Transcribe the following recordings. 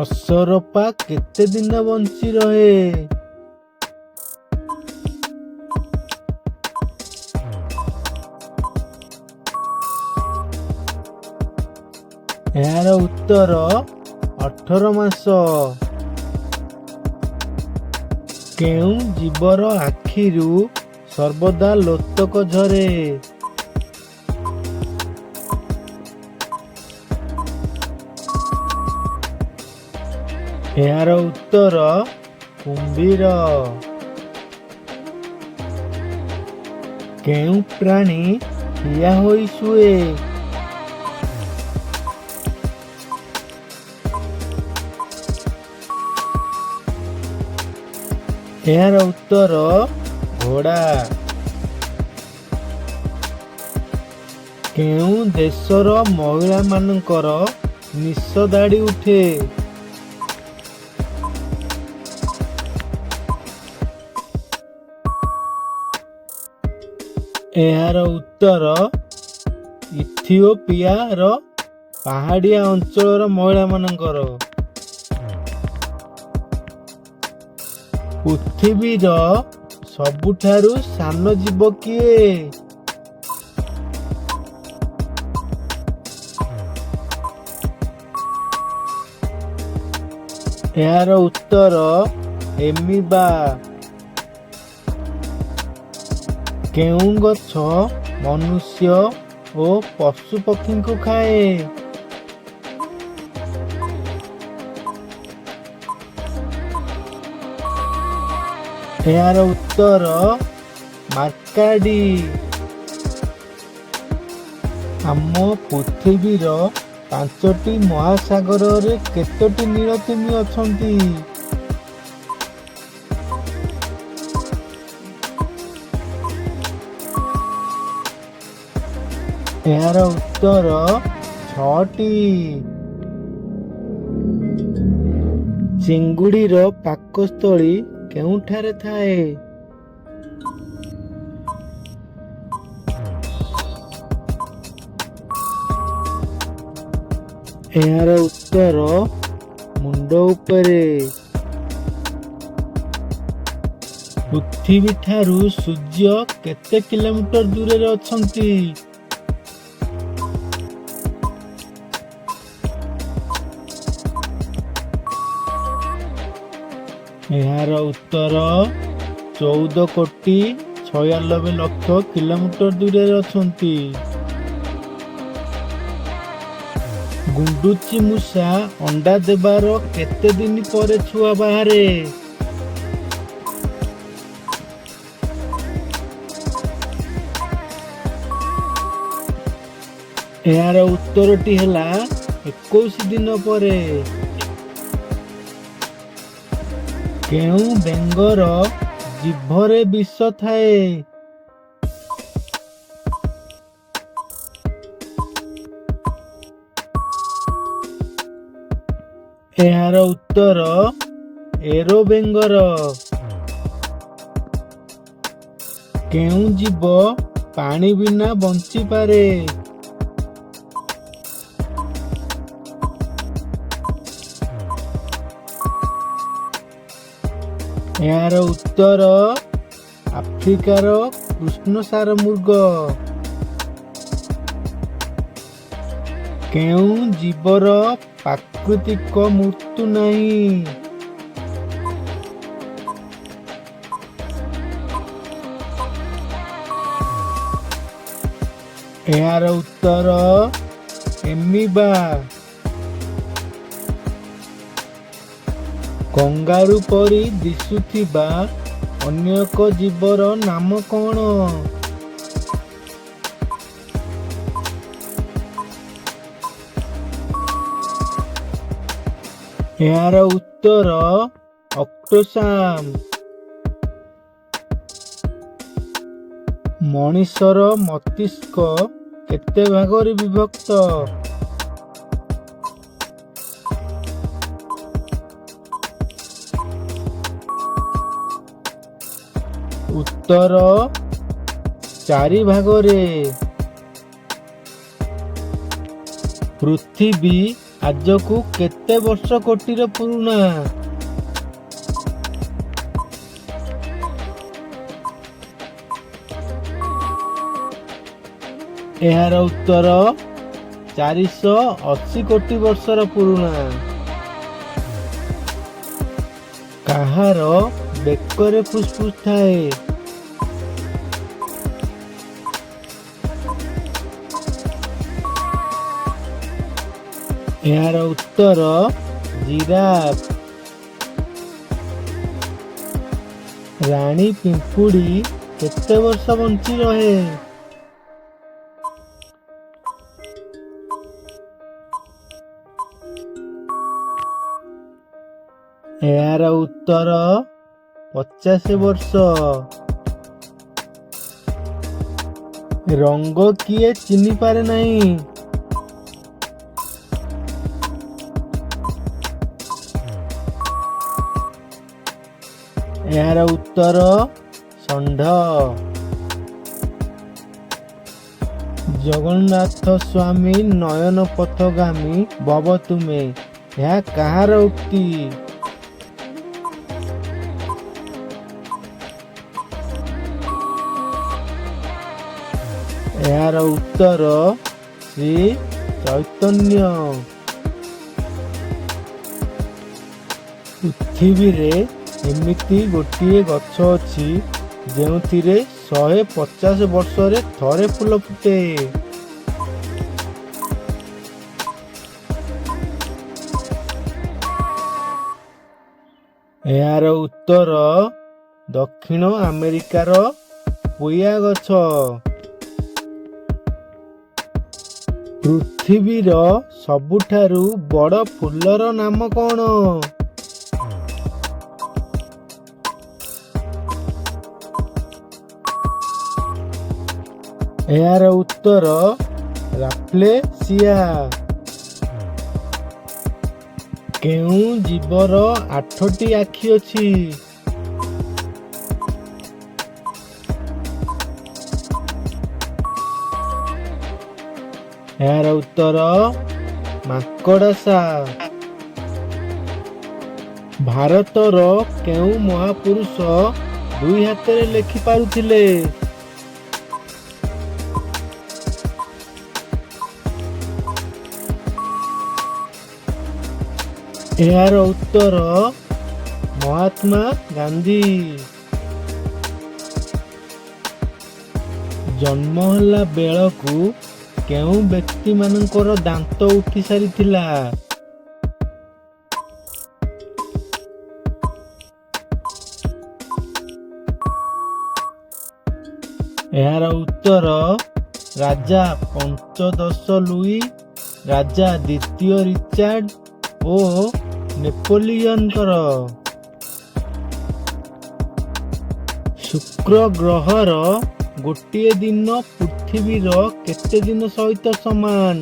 ଅସରପା କେତେ ଦିନ ବଞ୍ଚି ରହେ? ଏହାର ଉତ୍ତର 18 ମାସ। କେଉଁ ଜୀବର ଆଖିରୁ ସର୍ବଦା ଲୋତକ ଝରେ? ଏହାର ଉତ୍ତର କୁମ୍ଭୀର। କେଉଁ ପ୍ରାଣୀ ଠିଆ ହୋଇ ଶୁଏ? ଏହାର ଉତ୍ତର ଘୋଡ଼ା। କେଉଁ ଦେଶର ମହିଳାମାନଙ୍କର ନିଶ ଦାଢ଼ି ଉଠେ? ଏହାର ଉତ୍ତର ଇଥିଓପିଆର ପାହାଡ଼ିଆ ଅଞ୍ଚଳର ମହିଳାମାନଙ୍କର। ପୃଥିବୀର ସବୁଠାରୁ ସାନ ଜୀବ କିଏ? ଏହାର ଉତ୍ତର ଏମିବା। କେଉଁ ଗଛ ମନୁଷ୍ୟ ଓ ପଶୁପକ୍ଷୀଙ୍କୁ ଖାଏ? ଏହାର ଉତ୍ତର ମାର୍କାଡି। ଆମ ପୃଥିବୀର ପାଞ୍ଚଟି ମହାସାଗରରେ କେତୋଟି ନୀଳ ତିମି ଅଛନ୍ତି? ଏହାର ଉତ୍ତର ଛଅଟି। ଚିଙ୍ଗୁଡ଼ିର ପାକସ୍ଥଳୀ କେଉଁଠାରେ ଥାଏ? ଏହାର ଉତ୍ତର ମୁଣ୍ଡ ଉପରେ। ପୃଥିବୀଠାରୁ ସୂର୍ଯ୍ୟ କେତେ କିଲୋମିଟର ଦୂରରେ ଅଛନ୍ତି? ଏହାର ଉତ୍ତର 14 କୋଟି 96 ଲକ୍ଷ କିଲୋମିଟର ଦୂରରେ ଅଛନ୍ତି। ଗୁଣ୍ଡୁଚି ମୂଷା ଅଣ୍ଡା ଦେବାର କେତେ ଦିନ ପରେ ଛୁଆ ବାହାରେ? ଏହାର ଉତ୍ତରଟି ହେଲା 21 ଦିନ ପରେ। କେଉଁ ବେଙ୍ଗର ଜିଭରେ ବିଷ ଥାଏ? ଏହାର ଉତ୍ତର ଏରୋ ବେଙ୍ଗର। କେଉଁ ଜୀବ ପାଣି ବିନା ବଞ୍ଚିପାରେ? ଏହାର ଉତ୍ତର ଆଫ୍ରିକାର କୃଷ୍ଣସାର ମୃଗ। କେଉଁ ଜୀବର ପ୍ରାକୃତିକ ମୃତ୍ୟୁ ନାହିଁ? ଏହାର ଉତ୍ତର ଏମିବା। କଙ୍ଗାରୁ ପରି ଦିଶୁଥିବା ଅନ୍ୟ ଏକ ଜୀବର ନାମ କଣ? ଏହାର ଉତ୍ତର ଅକ୍ଟୋସାମ। ମଣିଷର ମସ୍ତିଷ୍କ କେତେ ଭାଗରେ ବିଭକ୍ତ? ଉତ୍ତର ଚାରି ଭାଗରେ। ପୃଥିବୀ ଆଜକୁ କେତେ ବର୍ଷ କୋଟିର ପୁରୁଣା? ଏହାର ଉତ୍ତର 480 କୋଟି ବର୍ଷର ପୁରୁଣା। କାହାର ବେକରେ ଫୁସଫୁସ ଥାଏ? ଏହାର ଉତ୍ତର ଜିରାଫ। ରାଣୀ ପିମ୍ପୁଡ଼ି କେତେ ବର୍ଷ ବଞ୍ଚି ରହେ? ଏହାର ଉତ୍ତର 50 ବର୍ଷ। ରଙ୍ଗ କିଏ ଚିହ୍ନି ପାରେ ନାହିଁ? ଏହାର ଉତ୍ତର ଷଣ୍ଢ। ଜଗନ୍ନାଥ ସ୍ୱାମୀ ନୟନ ପଥଗାମୀ ଭବ ତୁମେ, ଏହା କାହାର ଉକ୍ତି? ଏହାର ଉତ୍ତର ଶ୍ରୀ ଚୈତନ୍ୟ। ପୃଥିବୀରେ ଏମିତି ଗୋଟିଏ ଗଛ ଅଛି, ଯେଉଁଥିରେ 150 ବର୍ଷରେ ଥରେ ଫୁଲ ଫୁଟେ। ଏହାର ଉତ୍ତର ଦକ୍ଷିଣ ଆମେରିକାର ପୁୟା ଗଛ। ପୃଥିବୀର ସବୁଠାରୁ ବଡ଼ ଫୁଲର ନାମ କଣ? ଏହାର ଉତ୍ତର ରାଫ୍ଲେସିଆ। କେଉଁ ଜୀବର ଆଠଟି ଆଖି ଅଛି? ଏହାର ଉତ୍ତର ମାଙ୍କଡ଼ାସା। ଭାରତର କେଉଁ ମହାପୁରୁଷ ଦୁଇ ହାତରେ ଲେଖି ପାରୁଥିଲେ? ଏହାର ଉତ୍ତର ମହାତ୍ମା ଗାନ୍ଧୀ। ଜନ୍ମ ହେଲା ବେଳକୁ କେଉଁ ବ୍ୟକ୍ତିମାନଙ୍କର ଦାନ୍ତ ଉଠି ସାରିଥିଲା? ଏହାର ଉତ୍ତର ରାଜା ପଞ୍ଚଦଶ ଲୁଇ, ରାଜା ଦ୍ୱିତୀୟ ରିଚାର୍ଡ ଓ ନେପୋଲିୟନଙ୍କର। ଶୁକ୍ର ଗ୍ରହର ଗୋଟିଏ ଦିନ ପୃଥିବୀର କେତେ ଦିନ ସହିତ ସମାନ?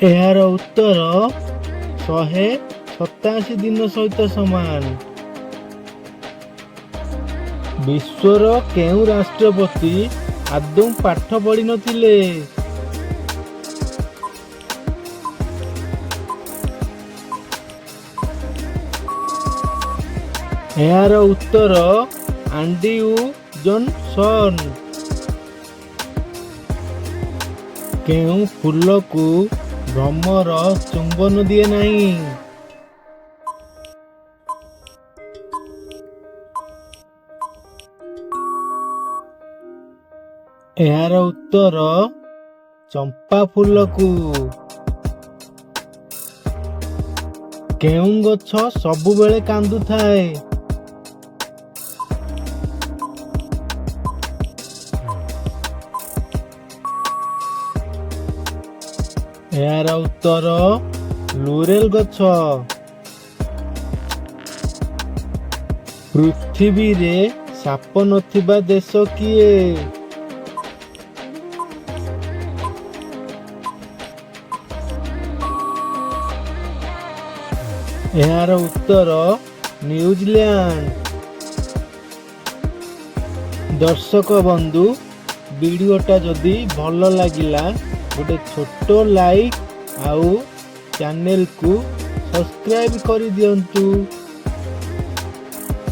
ଏହାର ଉତ୍ତର 187 ଦିନ ସହିତ ସମାନ। ବିଶ୍ୱର କେଉଁ ରାଷ୍ଟ୍ରପତି ଆଦୌ ପାଠ ପଢ଼ିନଥିଲେ? ଏହାର ଉତ୍ତର ଆଣ୍ଡ୍ରିଉ ଜନସନ୍। କେଉଁ ଫୁଲକୁ ଭ୍ରମର ଚୁମ୍ବନ ଦିଏ ନାହିଁ? ଏହାର ଉତ୍ତର ଚମ୍ପା ଫୁଲକୁ। କେଉଁ ଗଛ ସବୁବେଳେ କାନ୍ଦୁଥାଏ? ଏହାର ଉତ୍ତର ଲୁରେଲ ଗଛ। ପୃଥିବୀରେ ସାପ ନଥିବା ଦେଶ କିଏ? ଏହାର ଉତ୍ତର ନ୍ୟୁଜିଲ୍ୟାଣ୍ଡ। ଦର୍ଶକ ବନ୍ଧୁ, ଭିଡ଼ିଓଟା ଯଦି ଭଲ ଲାଗିଲା, ଗୋଟେ ଛୋଟ ଲାଇକ୍ ଆଉ ଚ୍ୟାନେଲକୁ ସବସ୍କ୍ରାଇବ୍ କରିଦିଅନ୍ତୁ।